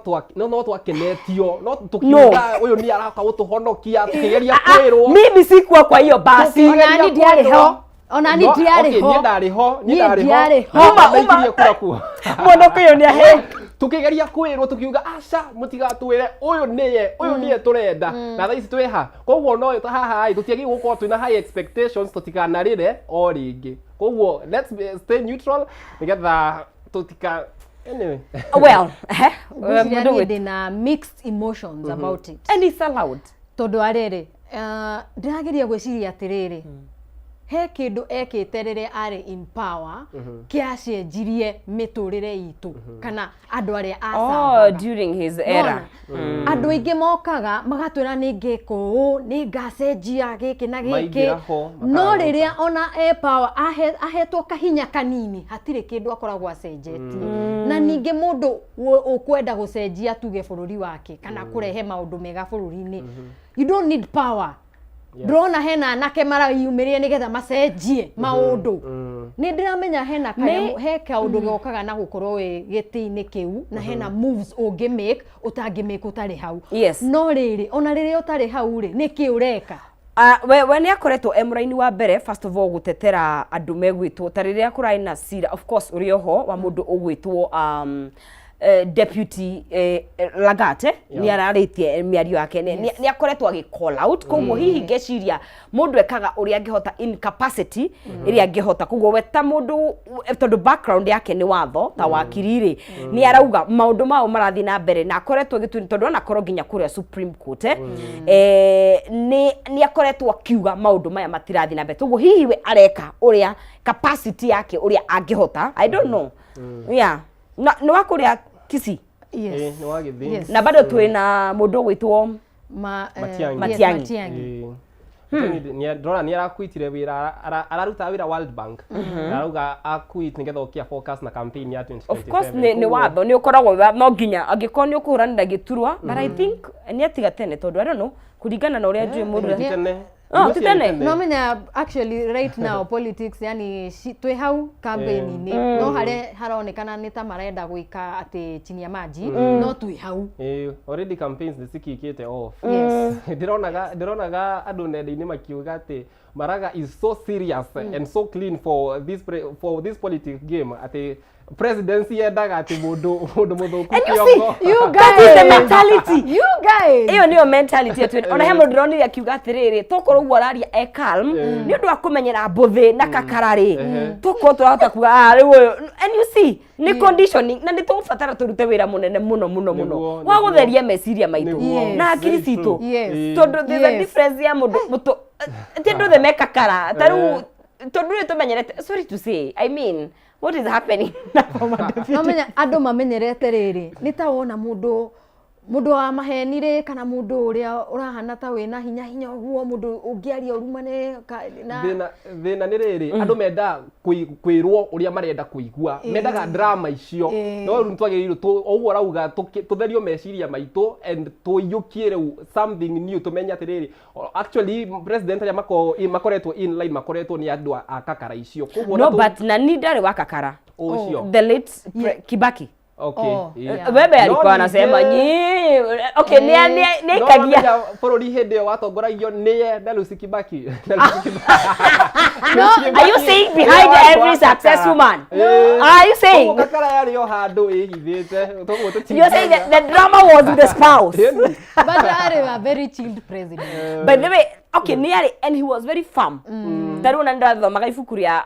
S3: twakenetio no tũkiuga ũyũ nĩ araka gũtũhonokia, tũkĩgeria kwĩrwo.
S1: Mimi sikuwa kwa hiyo basi.
S2: Ona ni ndiarĩ ho. Ona ni
S3: No,
S2: ndiarĩ
S3: okay,
S2: ho.
S3: niĩ ndarĩ ho, niĩ
S2: Niĩ
S3: ndarĩ ho.
S2: ndiarĩ ho.
S3: Na
S1: Uma, uma.
S3: ndaikirie kura kuo.
S1: Mwanake ũyũ nĩ ahe.
S3: Tukigeria kwirwo tukiuga aca mutigatwire uyu niye uyu niye turenda na thaa ici twĩ ha. Koguo no ta haha ĩ tutiagĩrĩirwo gũkorwo twĩna high expectations tutikanarĩre o rĩngĩ. Koguo let's stay neutral nigetha tutika anyway.
S1: Well, eh,
S2: Ngwĩciria
S1: mũndũ
S2: niĩ
S1: gwĩ-
S2: ndĩna mixed emotions about it.
S1: And it's allowed.
S2: Tondũ wa rĩrĩ, ndĩrageria gwĩciria atĩrĩrĩ, he kĩndũ ekĩte rĩrĩa arĩ in power kĩacenjirie mĩtũrĩre itũ kana andũ arĩa
S1: Oh,
S2: acangaga.
S1: during his era.
S2: Nĩwona? Andũ aingĩ mokaga magatwĩra nĩ ngĩka ũũ, nĩ ngacenjia gĩkĩ na gĩkĩ,
S3: Maingĩra ho,
S2: no
S3: makarũka.
S2: rĩrĩa ona e power ahetwo kahinya kanini hatirĩ kĩndũ akoragwo acenjetie. Na ningĩ mũndũ ũkwenda gũcenjia tuge bũrũri wake kana kũrehe maũndũ mega bũrũri-inĩ, you don't need power. Ndĩrona hena anake marayumĩria nĩgetha macenjie maũndũ. Nĩ ndĩramenya hena kanyamũ, he kaũndũ gokaga na gũkorwo wĩ gĩtĩ-inĩ kĩu, na hena moves ũngĩ make ũtangĩ make ũtarĩ hau. No rĩrĩ, ona rĩrĩa ũtarĩ hau rĩ, nĩkĩ ũreka?
S1: We nĩ akoretwo e mũraini wa mbere first of all gũtetera andũ megwĩtwo ta rĩrĩa kũrarĩ na cira, of course ũrĩ oho wa mũndũ ũgwĩtwo deputy Lagat, nĩ ararĩtie mĩario yake, nĩ akoretwo agĩ call out. Koguo hihi ngeciria mũndũ ekaga ũrĩa angĩhota in capacity ĩrĩa angĩhota. Koguo we ta mũndũ, tondũ background yake nĩ watho ta wakiri rĩ, nĩ arauga maũndũ mao marathiĩ na mbere na akoretwo agĩtu tondũ anakorwo nginya kũrĩa Supreme Court, nĩ akoretwo akiuga maũndũ maya matirathiĩ na mbere. Koguo hihi we areka ũrĩa capacity yake ũrĩa angĩhota, I don't know. Yeah, na nĩ wa kũrĩa Kisii.
S2: Yes.
S3: Nĩ wa Gĩthii.
S2: Yes.
S1: Na bado twĩna mũndũ ũgwĩtwo
S3: Matiang'i.
S1: Matiang'i.
S2: Matiang'i.
S3: Ndĩrona nĩ arakuitire wĩra, ararutaga wĩra World Bank. Arauga akuit nĩgetha ũkia focus na campaign ya 2027.
S1: Of course nĩ watho nĩ ũkoragwo no nginya angĩkorwo nĩ ũkũhũranĩra gĩturwa, but I think nĩ atiga tene tondũ I don't know, kũringana na ũrĩa njũĩ mũndũ
S3: Ti tene.
S1: Oh, ti tene.
S2: No menya actually right now politics yani twĩ hau campaign-inĩ, no harĩa haronekana nĩ ta marenda gwĩka atĩ chini ya maji, no twĩ hau.
S3: Already campaigns nĩ cikikĩte off.
S2: Yes.
S3: Ndĩronaga andũ nenda-inĩ makiuga atĩ Maraga is so serious and so clean for this politic game atĩ presidency yendaga atĩ mũndũ mũthũku
S1: And you see,
S3: kĩongo.
S2: You
S1: That is the
S2: guys.
S1: mentality.
S2: You guys.
S1: Ĩyo nĩyo mentality yetu. Ona he mũndũ ndĩronire akiuga atĩrĩrĩ, tokorwo ũguo araria e calm nĩ ũndũ wa kũmenyera mbũthĩ na kakara rĩ, tokorwo tũrahota kuga ah rĩu ũyũ. And you see, nĩ conditioning na nĩ tũgũbatara tũrute wĩra mũnene mũno mũno mũno wa gũtheria meciria maitũ na hakiri citũ, tondũ there's a difference ya mũndũ mũtũ ti andũ othe me kakara ta rĩu, tondũ rĩu tũmenyerete, sorry to say, I mean, what is happening na former deputy?
S2: No menya andũ mamenyerete rĩrĩ, nĩ ta wona mũndũ wa maheni rĩ, kana mũndũ ũrĩa ũrahana ta wĩna hinya hinya ũguo, mũndũ ũngĩaria ũrumane na
S3: Thĩna nĩ rĩrĩ, andũ mendaga kwĩrwo ũrĩa marenda kũigua, mendaga drama icio. No rĩu twagĩrĩirwo o ũguo ũrauga tũtherio meciria maitũ and tũiyũkie rĩu something new, tũmenye atĩrĩrĩ, actually president arĩa makoretwo in line makoretwo nĩ andũ a kakara icio. Koguo
S1: No, but nani ndarĩ wa kakara?
S3: Ũcio.
S1: The late Kibaki.
S3: Okay.
S2: Oh, yeah.
S1: Bebe alikuwa
S3: No,
S1: anasema nyi okay, ni
S3: No,
S1: aikagia
S3: wamenya bũrũri hĩndĩ ĩyo watongoragio nĩye na Lucy Kibaki. Na Lucy Kibaki.
S1: No, are you saying behind every successful man? Are you saying?
S3: Koguo kakara yarĩ o handũ ĩhithĩte. Koguo
S1: You're saying that the drama was with the spouse.
S2: But arĩ a very chilled president.
S1: By the way, okay, nĩ arĩ, and he was very firm. Ta rĩu ona nĩndathomaga ibuku rĩa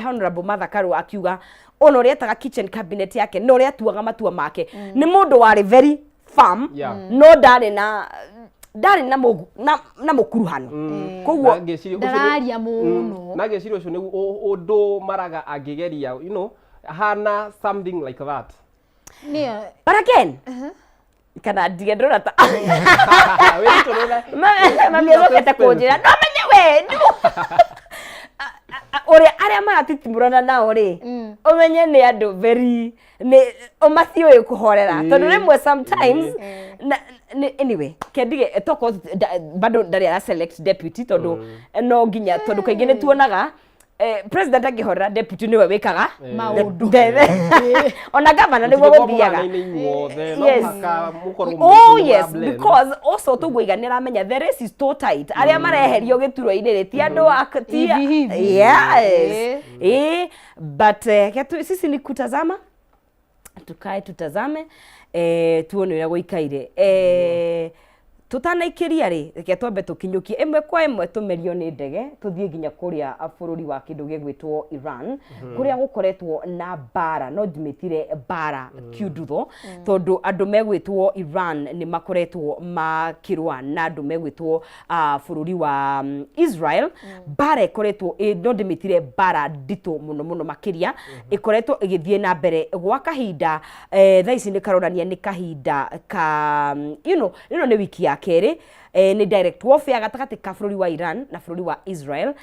S1: Honorable Martha Karua akiuga ona ũrĩa etaga kitchen cabinet yake na ũrĩa atuaga matua make, nĩ mũndũ warĩ very firm, no ndarĩ na mũkuruhano, koguo
S3: Na ngĩciria ũcio
S2: Ndararia mũno.
S3: Na ngĩciria ũcio nĩguo ũndũ Maraga angĩgeria, hana something like that.
S2: Nĩ
S1: But again, kana ndige ndĩrona ta
S3: Wĩitũrũre.
S1: Mami acokete kũnjĩra no menye we ũrĩa arĩa maratitimũrana nao rĩ, ũmenye nĩ andũ very nĩ ũmatiũĩ kũhorera, tondũ rĩmwe sometimes na anyway kendige toko bado ndarĩ ara select deputy, tondũ no nginya, tondũ kaingĩ nĩ tuonaga president angĩhorera deputy nĩwe wĩkaga
S2: Maũndũ.
S1: Ona gavana nĩguo
S3: Mũtingĩkorwo
S1: gũthiaga.
S3: mũhanaine inyuothe, no
S1: Yes.
S3: mũhaka mũkorwo
S1: Oh
S3: mũra
S1: yes,
S3: blend.
S1: because also tũguiga nĩ aramenya the race is too tight. Arĩa mareherio gĩturwa-inĩ rĩ ti andũ ti
S2: Hivi hivi.
S1: Yes. But ketu sisi ni kutazama. Tukae tutazame, tuone ũrĩa gũikaire. Tũtanaikĩria rĩ, reke twambe tũkinyũkie ĩmwe kwa ĩmwe, tũmerio nĩ ndege tũthiĩ nginya kũrĩa bũrũri wa kĩndũ gĩgwĩtwo Iran, kũrĩa gũkoretwo na mbara, no njimĩtire mbara kiundutho, tondũ andũ megwĩtwo Iran nĩ makoretwo makĩrũa na andũ megwĩtwo bũrũri wa Israel. Mbara ĩkoretwo no ndĩmĩtire mbara nditũ mũno mũno makĩria, ĩkoretwo ĩgĩthiĩ na mbere gwa kahinda. Thaa ici nĩ karonania nĩ kahinda ka ĩno nĩ wiki ya kerĩ, nĩ direct warfare gatagatĩ ka bũrũri wa Iran na bũrũri wa Israel.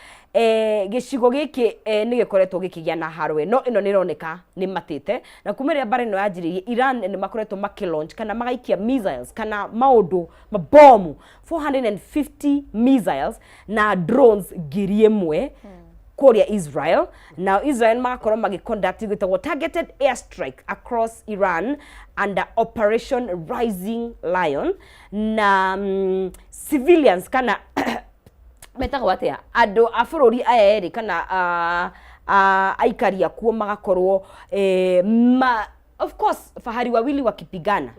S1: Gĩcigo gĩkĩ nĩ gĩkoretwo gĩkĩgĩa na haro, no ĩno nĩ ĩroneka nĩ matĩte, na kuma rĩrĩa mbara ĩno yanjĩrĩirie, Iran nĩ makoretwo makĩ launch kana magaikia missiles kana maũndũ mabomu 450 missiles na drones 1000 kũrĩa Israel. Now Israel magakorwo magĩ conduct gwĩtagwo targeted airstrike across Iran under Operation Rising Lion, na civilians kana metagwo atĩa, andũ a bũrũri aya erĩ kana aikari akuo magakorwo of course fahari wawili wakipigana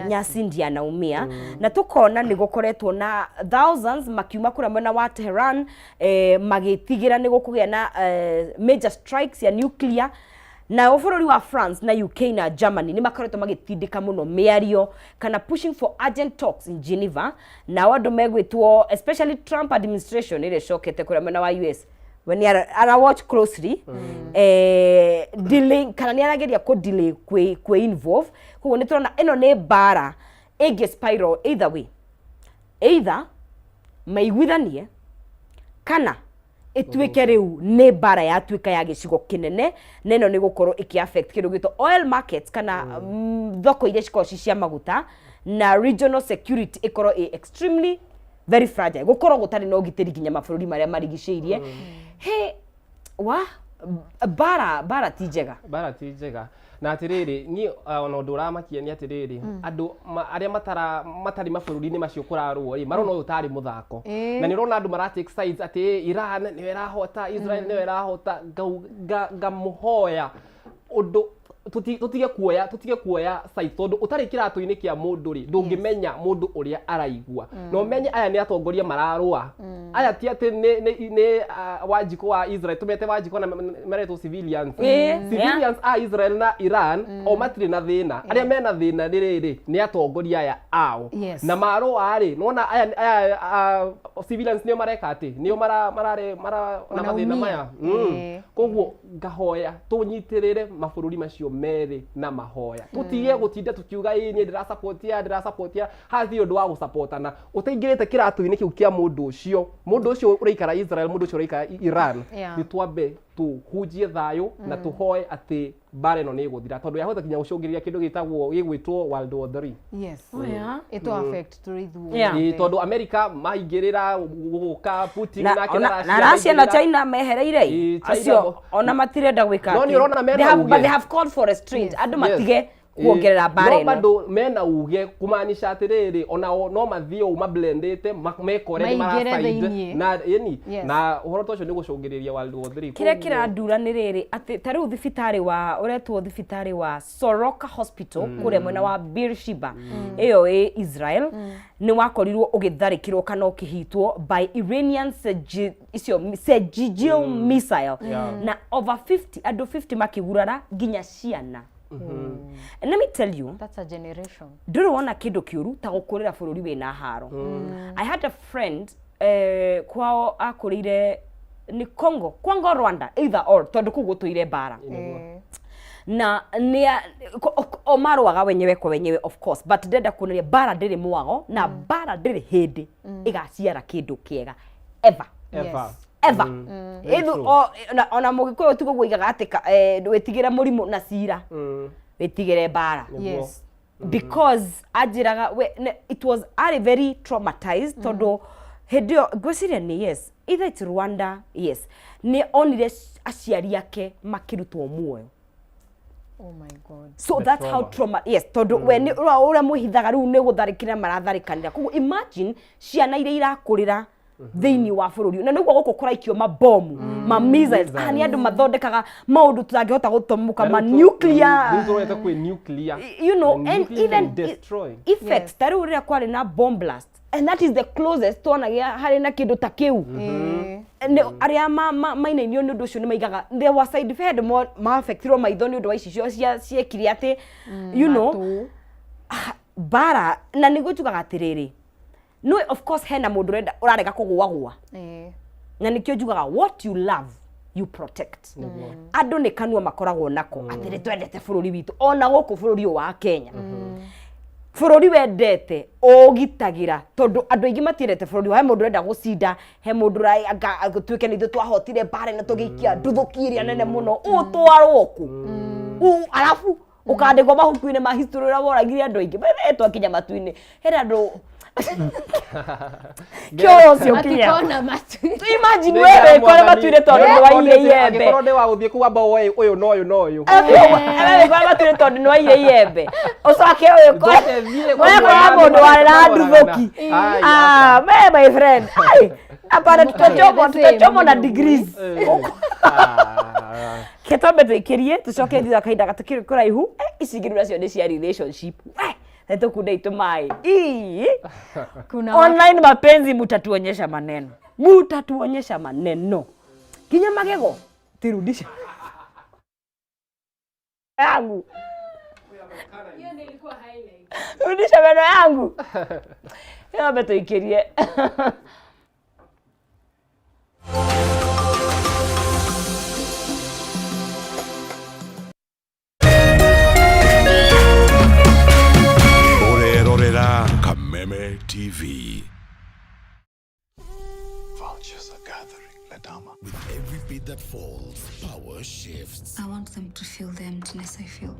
S1: nyasi ndiye anaumia. Na tukona nĩ gũkoretwo na thousands makiuma kũrĩa mwena wa Tehran, magĩtigĩra nĩ gũkũgĩa na major strikes ya nuclear. Nao bũrũri wa France na UK na Germany nĩ makoretwo magĩtindĩka mũno mĩario kana pushing for urgent talks in Geneva. Nao andũ megwĩtwo, especially Trump administration ĩrĩa ĩcokete kũrĩa mwena wa US, we nĩ ara watch closely, delay kana nĩ arageria kũ delay kwĩ involve. Koguo nĩ tũrona ĩno nĩ mbara ĩngĩ spiral either way, either maiguithanie kana ĩtuĩke rĩu nĩ mbara yatuĩka ya gĩcigo kĩnene, na ĩno nĩ gũkorwo ĩkĩ affect kĩndũ gĩtwo oil markets kana thoko iria cikoragwo ci cia maguta, na regional security ĩkorwo ĩ extremely very fragile, gũkorwo gũtarĩ na ũgitĩri nginya mabũrũri marĩa marigicĩirie. He wa mbara, mbara ti njega.
S3: Mbara ti njega, na atĩrĩrĩ, niĩ ona ũndũ ũramakia nĩ atĩrĩrĩ, andũ arĩa matarĩ mabũrũri-inĩ macio kũrarũo rĩ, marona ũyũ tarĩ mũthako. Na nĩ ũrona andũ mara take sides atĩ Iran nĩyo ĩrahota, Israel nĩyo ĩrahota. Ngamũhoya ũndũ tũtige kuoya side, tondũ ũtarĩ kĩratũ-inĩ kĩa mũndũ rĩ, ndũngĩmenya mũndũ ũrĩa araigua. Na ũmenye aya nĩ atongoria mararũa aya, ti atĩ nĩ Wanjikũ wa Israel, tũmete Wanjikũ na maretwo civilians. Civilians a Israel na Iran o matirĩ na thĩna. Arĩa mena thĩna nĩ rĩrĩ, nĩ atongoria aya ao. Na marũa rĩ, nona aya civilians nĩo mareka atĩ nĩo mara marare mara na mathĩna
S2: Wanaumia.
S3: maya. Koguo ngahoya tũnyitĩrĩre mabũrũri macio merĩ na mahoya, tũtige gũtinda tũkiuga ĩ niĩ ndĩrasapotia, ndĩrasapotia. Haha ti ũndũ wa gũsapotana ũtaingĩrĩte kĩratũ-inĩ kĩu kĩa mũndũ ũcio, mũndũ ũcio ũraikara Israel, mũndũ ũcio ũraikara Iran. Nĩ twambe tũhunjie thayũ na tũhoe atĩ mbara ĩno nĩ ĩgũthira, tondũ yahota nginya gũcũngĩrĩria kĩndũ gĩtagwo gĩgwĩtwo World War 3.
S2: Yes.
S1: Oh, yeah.
S2: Ĩtũ affect tũrĩ ithuothe.
S3: Ĩ, tondũ America maingĩrĩra gũka Putin
S1: na
S3: nake
S1: ona-
S3: na
S1: na Russia na
S3: maingĩrĩra.
S1: China mehereire.
S3: Ĩ, China
S1: acio ona matirenda gwĩka
S3: No,
S1: atĩ.
S3: nĩ ũrona mena
S1: They have,
S3: uge.
S1: but they have called for restraint, andũ matige kuongerera mbara
S3: no
S1: ĩno.
S3: Bado mena uge kumaanisha atĩrĩrĩ, onao no mathiĩ ũũ mablendĩte mekore nĩ
S2: Maingĩre
S3: mara side
S2: thĩiniĩ.
S3: na ĩni na ũhoro ta ũcio nĩ gũcũngĩrĩria World War 3.
S1: Kĩrĩa kĩrandura nĩ rĩrĩ, atĩ ta rĩu thibitarĩ wa ũretwo thibitarĩ wa Soroka Hospital kũrĩa mwena wa Beersheba ĩyo ĩ Israel nĩ wakorirwo ũgĩtharĩkĩrwo kana ũkĩhitwo by Iranian icio Sejjil missile, na over 50, andũ 50 makĩgurara, nginya ciana. And let me tell you,
S2: That's a generation.
S1: Ndũrĩ wona kĩndũ kĩũru ta gũkũrĩra bũrũri wĩna haro. I had a friend, kwao akũrĩire nĩ Congo, Congo, Rwanda, either or, tondũ kũu gũtũire mbara na nĩ o marũaga wenyewe kwa wenyewe, of course, but ndenda kuoneria mbara ndĩrĩ mwago na mbara ndĩrĩ hĩndĩ ĩgaciara kĩndũ kĩega ever.
S3: Ever.
S1: Ever.
S3: Very
S1: Ithu
S3: true.
S1: ona mũgĩkũyũ tiguo guigaga atĩ wĩtigĩre mũrimũ na cira, wĩtigĩre mbara. Because anjĩraga it was arĩ very traumatized, tondũ hĩndĩ ĩyo ngwĩciria nĩ, yes, either it's Rwanda, yes, nĩ onire aciari ake makĩrutwo muoyo.
S2: Oh my God.
S1: So
S3: The
S1: that's how
S3: trauma.
S1: trauma, yes, tondũ we nĩ ũrĩa mwĩhithaga rĩu nĩ gũtharĩkĩra maratharĩkanĩra. Koguo imagine ciana iria irakũrĩra. Thĩinĩ wa bũrũri na nĩguo gũkũ kũraikio mabomu, ma missiles. Haha nĩ andũ mathondekaga maũndũ tũtangĩhota gũtomũka, ma nuclear.
S3: Rĩu tũrorete kwĩ nuclear.
S1: And
S3: Nuclear
S1: even
S3: can destroy.
S1: Effects ta rĩu rĩrĩa kwarĩ na bomb blast, and that is the closest twanagĩa harĩ na kĩndũ ta kĩu. Arĩa mainainio nĩ ũndũ ũcio nĩ maigaga there were side effect, ma-affectirwo maitho nĩ ũndũ wa icicio ciekire atĩ mbara. Na nĩguo njugaga atĩrĩrĩ, no of course hena mũndũ ũrenda ũrarega kũgũagũa, na nĩkĩo njugaga what you love you protect. Andũ nĩ kanua makoragwo nako atĩ nĩ twendete bũrũri witũ, ona gũkũ bũrũri ũyũ wa Kenya, bũrũri wendete ũgitagĩra, tondũ andũ aingĩ matiendete bũrũri. He mũndũ ũrenda gũcinda, he mũndũ tuĩke nĩ ithuĩ twahotire mbara na tũgĩikia nduthũki ĩrĩa nene mũno, ũtwarwo kũ? Arabu ũkandĩkwo mabuku-inĩ ma history ũrĩa woragire andũ aingĩ. Bethe twakinya matu-inĩ, hena andũ kĩoro ũcio kinya.
S2: Matikona matu.
S1: Imagine we wĩkore matu-inĩ tondũ nĩ waiyire iembe.
S3: Angĩkorwo nĩ wa gũthiĩ kũu, amba woe ũyũ na ũyũ na ũyũ.
S1: Wĩkore matu-inĩ tondũ nĩ waiyire iembe, ũcoke wĩkore
S3: Njoke thiĩ
S1: wekora mũndũ warĩ na nduthũki.
S3: Ai,
S1: Ah, me my friend, ai, hapana, tutachomwa, tutachomwa na degrees. Ke twambe tũikĩrie, tũcoke thutha kahinda gatakĩrĩ kũraihu. Ici ingĩ nacio nĩ cia relationship. Na tũkunde itũ maĩ. Ii.
S2: Kuna
S1: Online mapenzi, mutatuonyesha maneno, mutatuonyesha maneno kinya magego. Tirudisha yangu, rudisha meno yangu. Yambe tuikirie.
S18: Ũrerorera Kameme TV.
S19: Vultures are gathering, Ledama. With every beat that falls, power shifts.
S20: I want them to feel the emptiness I feel.